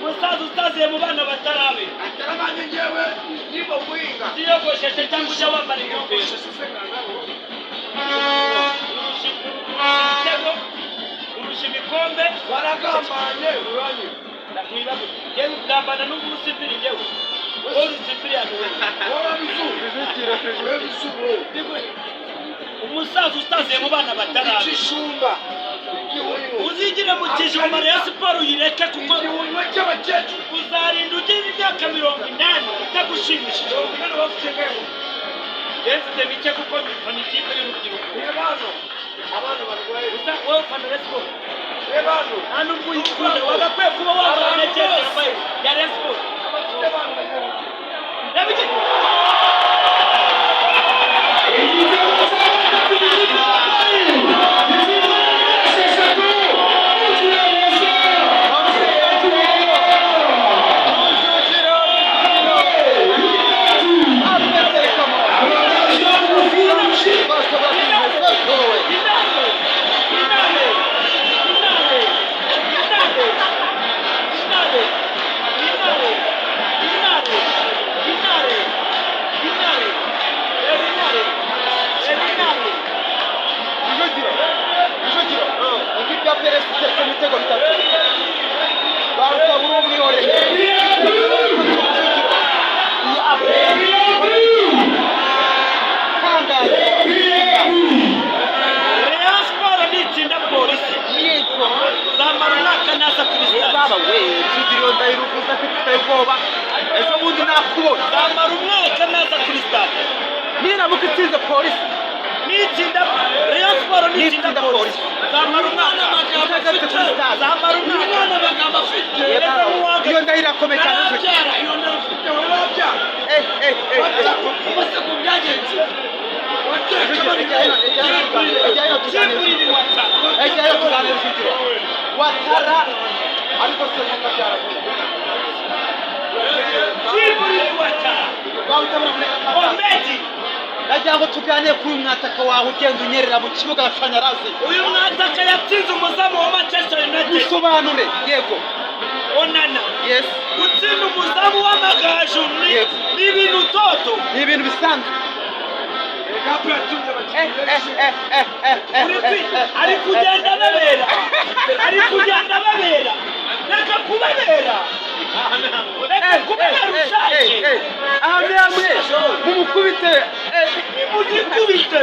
Umusaza usaziye mu bana batarabe. Atarabanye njyewe ndimo guhinga. Utiyogosheshe cyangwa ujya wambara ingofero. Urusha ibitego, urusha ibikombe. Waragambanye uranye. Ndakwiba yewe, ugambana n'umusivili, yewe wowe uri civilian wowe. Wowe bizu. Wowe bizu wowe. Umusaza usaziye mu bana batarabe. Igishumba. Igihunywa. Uzigire mu kijumba, Rayon Sport uyireke kuko Igihunywa cy'abakecuru. uzarinda ugira imyaka 80 itagushimishije. 80 bafite ngaho. Njyewe mfite mike kuko mfana ikipe y'urubyiruko. Reba hano. Abana barwaye. Gusa wowe ufana Rayon Sport. Reba hano. Nta nubwo uyikunda, wagakwiye kuba wambara na jezi yambaye ya Rayon Sport. Abafite abana bagira. Reba iki. Igitego cya gatatu cy'ikipe ya APR gitsinzwe na nimero 6, Rujugira Vincent. Rujugiro. Bitatu. Aperekamo. Amagaju y'umufishi. Batowe. Intare, intare, intare, intare, intare, intare, intare, intare, intare, reba intare, reba intare. Rujugiro, Rujugiro, ikipe ya APR iteretse ibitego bitatu, barutabura umwihoreye. Rujugiro, iyi APR itangaje. Rayon Sport nitsinda Polisi, zamara umwaka naza kuri stade. Baba we, Rujugiro, ndayiruvuza ko ifite ubwoba, ejo bundi nakubona. Zamara umwaka naza kuri stade. Niramuka itsinze Polisi. Nitsinda Rayon Sport, nitsinda Nitsinda Polisi, zamara umwaka utagarutse kuri stade. Zamara umwaka. Umwana amagambo afite. Ese nk'uwaga- Iyo ndahiro irakomeye cyane, Rujugiro. Narabyara, iyo ndahiro ufite warabyara. Eh, eh, eh, eh. Ubase ku byagenze. Wateka. Rujugiro, ejya hino, ejya hino, ejya hino tuganire. Djibril Ouattara. Ejya hino tuganire, Rujugiro. Watara ariko se mukabyara. Djibril Ouattara. Bawutabura muri Kakata. Omedi. Ndagira ngo tuganire kuri uyu mwataka wawe ugenda unyerera mu kibuga amashanyarazi. Uyu mwataka yatsinze umuzamu wa Manchester United. Bisobanure, yego. Onana. Yes. Gutsinda umuzamu w'Amagaju ni Yego. ni ibintu toto. Ni ibintu bisanzwe. Gapo yatunze Eh, abakinnyi eh, benshi. eh, eh, eh, eh, Uri eh, eh, ari eh, kugenda ababera, ari kugenda ababera. Reka kubabera, reka eh, kubabera. eh, eh, Ushaje. eh. Ahamwe hamwe mumukubite, eh. Nimugikubite,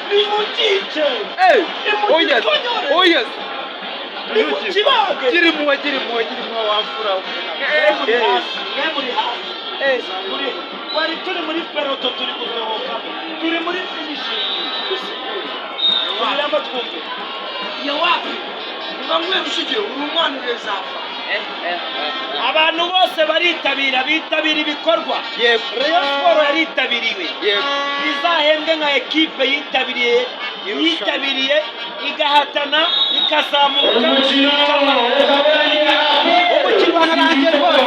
nimukice. Eh, oh yes, oh yes. Nimukibage. Gira impuhwe, gira impuhwe, gira impuhwe wamfura we. Mwe muri Eh, hasi, mwe muri hasi. eh. Twari turi muri peloton, turi gusohoka, turi muri finishing. Subiramo twumve. Ya wapi? Bamwe Rujugiro, uri umwana urezafa. Eh, eh, eh. Abantu bose baritabira, bitabira ibikorwa. Yego. Rayon Sport yaritabiriwe. Yego. Izahembwe nka ekipe yitabiriye, yitabiriye, igahatana, ikazamuka, Umukino ikamanuka. ukaba urangiye. Umukino wanarangiye rwose.